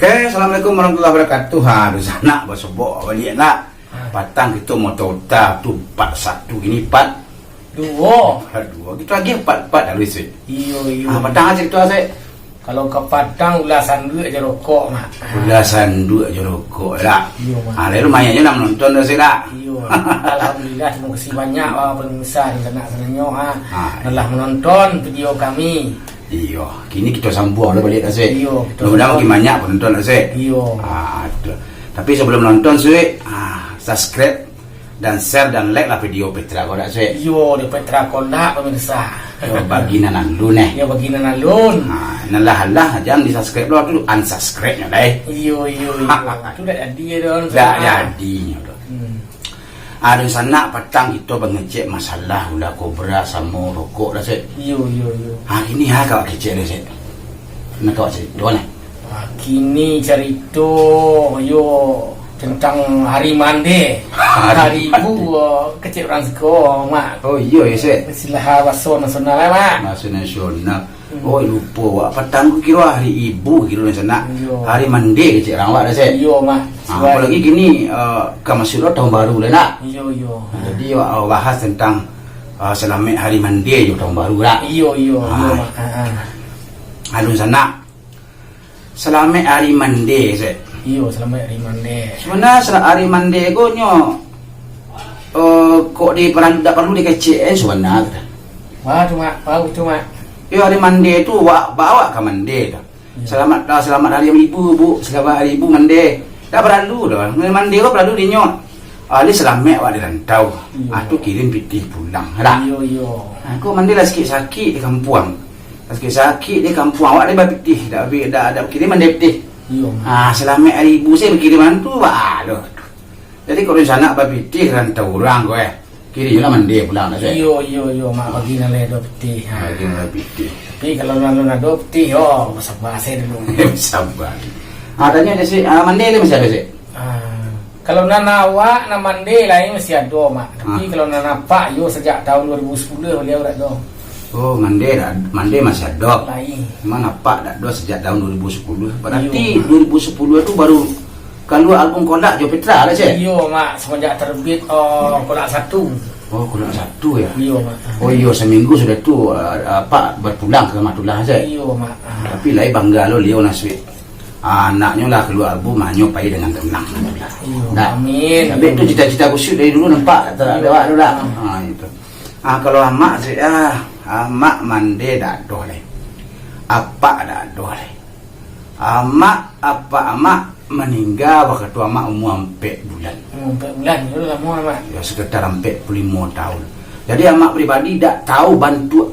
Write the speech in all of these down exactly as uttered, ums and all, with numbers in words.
Oke, assalamualaikum warahmatullahi wabarakatuh. Ha, dunsanak basobok baliak nak. Ha. Patang kito moto uta tu part satu, kini part Duo. Part duo. Kito agiah part-part lalu, Sek. Iyo, iyo. Ha, patang aja tu, Sek. Kalau ka patang, ulah sanduak jo rokok, Mak. Ha. Ulah sanduak jo rokok, dak? Iyo, Mak. Ha, lalu lumayan je lah manonton tu, Sek, dak? Iyo. Alhamdulillah, terima kasih banyak, ah, pemirsa dan sanak-sanak nyo, ah, Ha. nan lah manonton video kami. Iyo, kini kito sambuang lah baliak, Sek. Iyo, kito Mudah-mudahan sambuang. makin banyak penonton lah, Sek. Iyo. Ah, tu. Tapi sebelum nonton, Sek, ah, subscribe dan share dan like lah video Petra ko dak, Sek. Iyo, di Petra ko dak, pemirsa. Yo, bagi nan alun, eh. Yo, bagi nan alun. Ha, nan lah alah, jan di-subscribe lo, tu unsubscribe nyo lah, eh. Iyo, iyo, iyo. Tu dak jadi dah, Dak Petra. jadi nyo tu. Hmm. Aduh, sanak patang kito bangecek masalah ular kobra samo rokok dah, Sek. Iyo, iyo, iyo. Ha, kini ha kawak kecek deh, Sek. Nak kawak cerita nih. Ha, kini carito yo tentang hari mande. Hari Hari mande. ibu, oh, kecek urang siko, Mak. Oh, iyo, yo, Sek. Istilah bahaso nasional lah, Mak. Bahaso nasional. Hmm. Oh, lupo awak. Patang ko kiro hari ibu kiro dunsanak. Iyo. Hari mande kecek urang awak dah, Sek. Iyo, Mak. Ha, Suai. apalagi kini, eh, ka masuak lo tahun baru lah, nak. Iyo, iyo. Ha, jadi awak, awak bahas tentang, eh, salamaik hari mande jo tahun baru lah. Iyo, iyo, Ha. iyo, Mak. Ha, ha. Alun sanak. Salamaik hari mande, Sek. Iyo, salamaik hari mande. Sabananyo sala-, hari mande ko nyo, eh, kok di paran-, dak paralu dikecek, eh, sabananyo tu. Wah, tu, Mak. Wah, tu, Mak. Yo, hari mande tu, wak, bawa ka mande tu. Iyo. Selamat, ah, selamat hari ibu, Bu. Selamat hari ibu, mande. Dak paralu doh. Mande ko paralu dinyo. Ah, ni salamaik awak di rantau. Iyo. Ah, tu kirim pitih pulang, dak? Iyo, iyo. Ah, ko mande lah sakik-sakik di kampuang. Lah sakik-sakik di kampuang, awak ni bapitih, dak bi-, dak, dak kirim mande pitih. Iyo, Mak. Ah, salamaik hari ibu se bakiriman tu, bah, doh. Jadi, kalau sanak bapitih rantau urang ko, eh, kirim lah mande pulang, dak, Sek? Iyo, iyo, iyo, Mak, bagi nan lai ado pitih. Ha. Bagi nan lai pitih. Tapi kalau nan alun ado pitih, yo, basaba se dulu. Basaba. Ah, tanyo je, Sek. Ah, mande lai masih ado, Sek? Ah, kalau nan awak, nan mande lai masih ado, Mak. Tapi Ah. kalau nan apak, yo, sajak tahun dua ribu sepuluh baliau dak ado. Oh, mande dak, mande masih ado. Lai. Cuman apak dak ado sajak tahun dua ribu sepuluh. Berarti Iyo. dua ribu sepuluh tu baru kalua album Kolak jo Petra lah, Sek? Iyo, Mak. Semenjak terbit, oh, Kolak satu. Oh, Kolak satu, yo? Iyo, Mak. Oh, iyo, seminggu sudah tu, ah, apak berpulang ke Rahmatullah, Sek? Iyo, Mak. Tapi lai bangga lo Leo Naswik. Ah, anaknyo lah kalua album, hanyo pai dengan tenang, Alhamdulillah. Iyo, Dah. amin. Tapi tu cita-cita kusuk dari dulu nampak, tak ada Iyo. awak tu dah. Ah. Ah, itu. Ah, kalau amak, Sek, ah, amak mande dak ado lai. Apak dak ado lai. Amak, apak amak maningga wakatu amak umua ampek bulan. Oh, ampek bulan, itu lamo, Mak. Yo, sekitar ampek puluah limo tahun. Jadi, amak pribadi dak tahu bantuak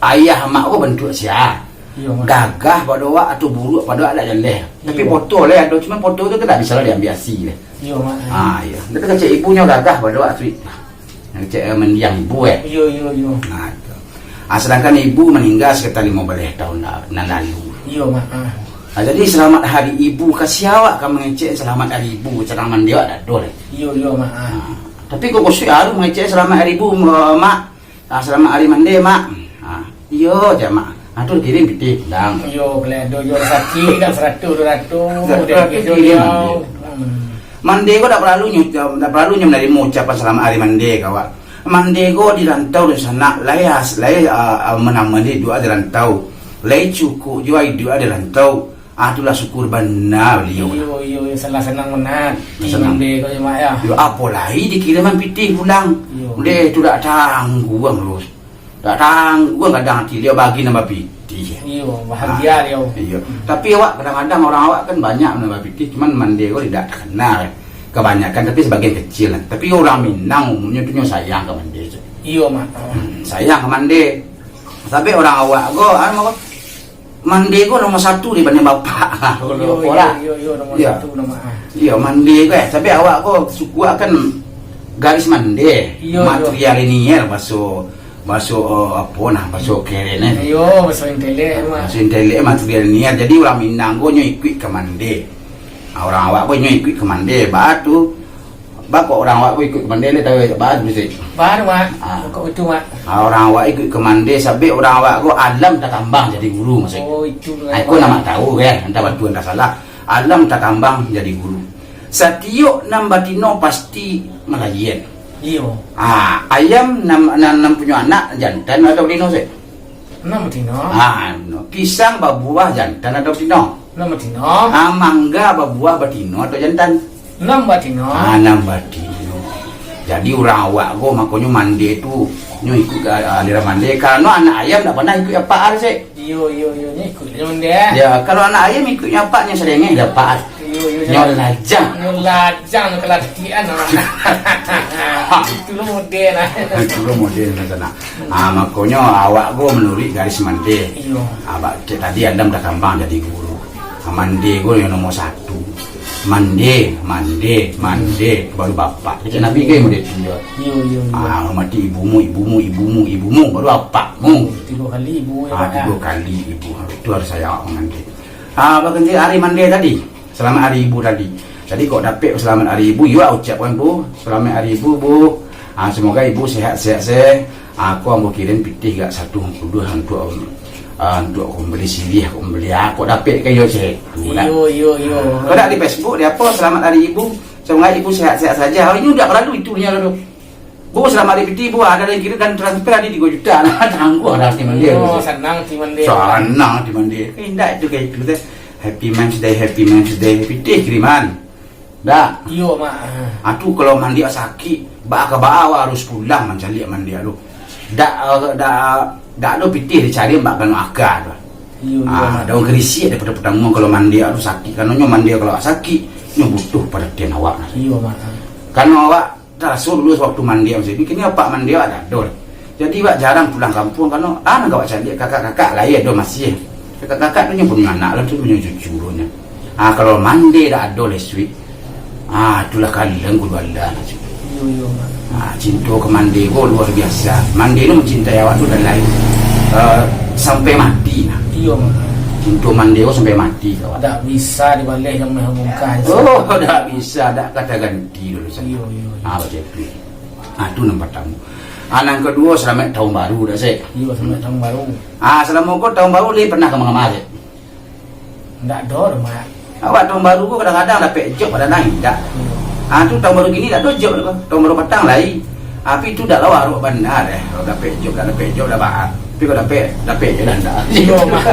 ayah amak ko bantuak sia. Iyo, Mak. Gagah pado awak atau buruak pado awak dak jaleh. Tapi Iyo. foto lai ado, cuma foto tu kan dak bisa lah diambiak asi lai. Iyo, Mak. Ah, iyo. Tapi kecek ibunyo gagah pado awak tu. Nan kecek, eh, mandiang ibu, eh. Iyo, iyo, iyo. Nah, tu. Ah, sedangkan ibu maningga sekitar limo baleh tahun la-, nan lalu. Iyo, Mak. Ah. Ah, jadi selamat hari ibu, ka sia awak ka mangecek selamat hari ibu, carang mande awak dak ado lai. Iyo, iyo, Mak. Ah. Ah. Tapi kok kusuk aru mangecek selamat hari ibu, ma-, Mak. Ah, selamat hari mande, Mak. Ah, iyo, cak Mak. Ah, tu kirim pitih pulang. Iyo, kalau ado juo sakik, dah seratus, dua ratus, Seratus dah kirim kirim, baliau. Mak. Hmm. Mande ko dak paralu nyo, dak paralu nyo manarimo ucapan selamat hari mande ka awak. Mande ko di rantau dunsanak, lai as-, lai, ah, ah, manamani doa di rantau. Lai cukuik juo iduik di rantau. Ah, tu lah syukur bana baliau lah. Iyo, iyo, iyo, salah sanang bana. Sanang. Mande ko, yo, Mak, yo. Yo, apo lai dikiriman pitih pulang. Iyo. Deh, tu dak tangguang, Lus. Dak tangguang kadang ati liau bagi nambah pitih. Iyo, bahagia Ah, liau. iyo. Hmm. Tapi awak kadang-kadang urang awak kan banyak nambah pitih, cuman mande ko tidak terkenal. Kebanyakan, tapi sebagian kecil lah. Tapi urang Minang umumnyo tu nyo sayang ka mande tu. Iyo, Mak. Hmm, sayang ka mande. Tapi urang awak ko, anu ko, mande ko nomor satu dibanding bapak. Kalau Iyo, bapak iyo, lah. iyo, iyo, nomor Iyo. satu, nomor, ah. Iyo, mande ko, eh. Tapi awak ko suku kan garis mande. Iyo, iyo. Matrilineal baso, baso, eh, apo nah, baso keren, eh. Iyo, baso intelek, Mak. Baso intelek, matrilineal. Jadi urang Minang ko nyo ikuik ka mande. Ah, urang awak ko nyo ikuik ka mande. Ba tu, Ba kok urang awak ko ikuik ka mande lai, tahu ba tu, Sek? Baru, Mak. Ah. Kok itu, Mak? Ah, urang awak ikuik ka mande, sabab urang awak ko alam takambang jadi guru, maksud. Oh, itu, Ah, iko Mak. Nak tahu, kan? Antah batua, antah salah. Alam takambang jadi guru. Satiok nan batino pasti malayia. Iyo. Ah, ayam nan, nan, nan punyo anak jantan atau batino, Sek? Nan batino. Ah, no. Pisang babuah jantan atau batino? Nan batino. Ah, mangga babuah batino atau jantan? Nan batino. Ah, nan batino. Jadi urang awak ko makonyo mande tu, nyo ikut ka aliran mande. Karano anak ayam dak panah ikut apak, Sek. Iyo, iyo, iyo, nyo ikut nyo mande. Ya, kalau anak ayam ikut nyo apak, nyo sadengeh dak apak. Iyo, iyo, nyo lajang. Nyo lajang, nyo kalatian. Itu lo model lah. Itu lo model lah sanak. Ah, makonyo awak ko manuruik garis mande. Iyo. Ah, ba-, cek tadi Adam takambang jadi guru. Ah, mande ko yang nomor satu. Mande, mande, mande, baru bapak. Kecek Nabi kan model tu juo. Iyo, iyo, iyo. Ah, hormati ibumu, ibumu, ibumu, ibumu, baru apakmu. Tigo kali ibu, ya, Ah, Pak, ya? Tigo kali ibu. Itu harus saya awak mande. Ah, baganti hari mande tadi. Selamat hari ibu tadi. Jadi, kok dapek selamat hari ibu, yo ucapkan, Bu. Selamat hari ibu, Bu. Ah, semoga ibu sehat-sehat se. Ah, ko ambo kirim pitih gak satu puluah untuak, ah, untuak ko mambali siriah, ko mambali, ah, kok dapek ka iyo se. Tu lah. Iyo, iyo, iyo. Kok dak di Facebook, di apo, "Selamat Hari Ibu. Semoga ibu sehat-sehat saja." Oh, ini udah berlalu itunya lah tu. "Bu, selamat Hari Pitih, Bu. Ada yang kira dan transfer ada tiga juta." Nah, tangguh lah hati mande. Oh, sanang hati mande. Sanang hati mande. Eh, indak itu kayak itu teh. Happy Men's Day, Happy Men's Day. Pitih kiriman. Dak. Iyo, Mak. Ah, tu kalau mandiak sakik, baa ka baa awak harus pulang mancaliak mandiak tu. Dak, eh, dak, dak ado pitih dicari bak kano aka tu. Iyo, iyo, Ah, Mak. Daun karisiak daripada pertama kalau mandiak tu sakik. Karano nyo mandiak kalau sakik, nyo butuh perhatian awak. Iyo, Mak. Karano awak taraso dulu waktu mandiak masih, kini apak mandiak dak ado. Jadi, wak jarang pulang kampuang, karano, ah, nan awak caliak kakak-kakak lai ado masih. Kakak-kakak tu nyo punyo anak lah tu, punyo cucu tu nyo. Ah, kalau mande dak ado lai suik. Ah, itulah kaleng kudu ado lah, Cik. Iyo, iyo, Mak. Ah, cinto ka mande ko luar biasa. Mande tu mancintai awak tu dak lain. Eh, sampai mati nah. Iyo, Mak. Cinto mande ko sampai mati ka awak. Dak bisa dibaleh jo meh bungkah. Oh, dak bisa, dak kata ganti dulu sanak. Iyo, iyo, iyo. Ah, macam tu. Ah, tu nan partamo. Ah, nan kaduo, salamaik tahun baru dak, Sek? Iyo, salamaik tahun baru. Ah, salamo ko tahun baru lai pernah ka manga-manga, Sek? Ndak ado doh, Mak. Awak tahun baru ko kadang-kadang dapek job, kadang-kadang indak. Iyo. Ah, tu tahun baru kini dak ado job doh. Tahun baru patang lai. Tapi tu dak lawa arok bana deh. Kalau dapek job, dak dapek job, dak ba-, tapi kalau dapek, dapek je lah ndak. Iyo, Mak.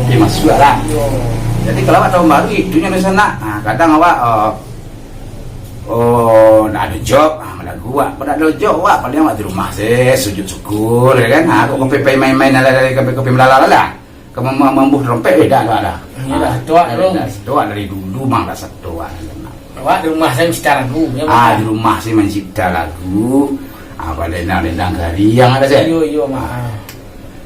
Oke, masuak lah. Iyo. Jadi kalau awak tahun baru, itu nyo di sanak. Ah, kadang awak, eh, Oh, ndak ado job, ah, malagu awak. Kok ndak ado job, awak paling awak di rumah se, sujud syukur, ya kan? Ah, kok kopi pai main-main, ala-ala kopi-kopi malala lah. Ka mam-, mambuih trompet, eh, dak, dak, dak. Iyo, dak, dak, dak, dak, dak, dari dulu mang dak satu, ah. Awak di rumah se mancipta lagu, ya, Ah, Mak? Di rumah se mancipta lagu. Ah, balendang-lendang kariang ado se. Iyo, iyo, Mak. Ah.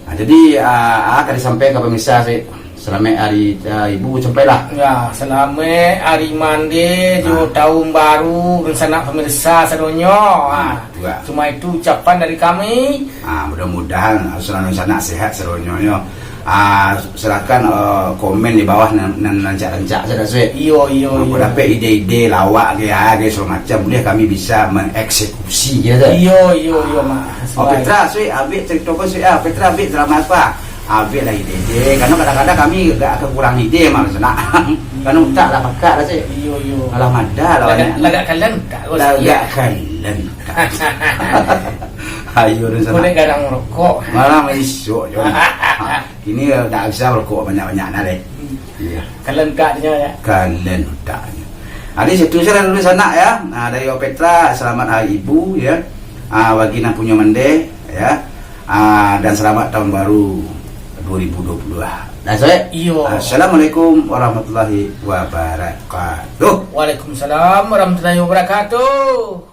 Nah, jadi, ah, ah, ka disampaikan ka pemirsa, Sek. Salamaik hari, ah, Ibu, sampailah. Ya, salamaik hari mande jo Ah. tahun baru, dunsanak pemirsa sadonyo. Ah, Ah, tu lah. Cuma itu ucapan dari kami. Ah, mudah-mudahan, ah, sanak-sanak sehat sadonyo, yo. Ah, silakan, eh, komen di bawah nan, nan rancak-rancak saja, Sek. Iyo, iyo, Apo iyo. dapek ide-ide lawak ke, ah, ke, segala macam, boleh kami bisa mengeksekusi, ya, Sek. Iyo, iyo, iyo, Mak. Oh, Suai. Petra, Sek, abik cerita apa, Sek? Ah, Petra, abik drama apa? Abik lah ide-ide. Karena kadang-kadang kami agak kekurangan ide, Mak, sanak. Karena utak lah pakak lah, Sek. Iyo, iyo. Alah, madah lah Lagak, banyak. lagak kalan utak, Bos. Lagak kalan utak. Ayo, dah sanak. Boleh gadang rokok. Malam esok je. Kini dah bisa rokok banyak-banyak nah, deh. Hmm. Iya. Kalan utaknyo, ya. Kalan utaknyo. Jadi, situ saja dulu sanak, ya. Nah, dari Petra, selamat hari ibu, ya. Ah, bagi nan punyo mande, ya. Ah, dan selamat tahun baru dua ribu dua puluh. Dah, Sek? Iyo. Assalamualaikum warahmatullahi wabarakatuh. Waalaikumsalam warahmatullahi wabarakatuh.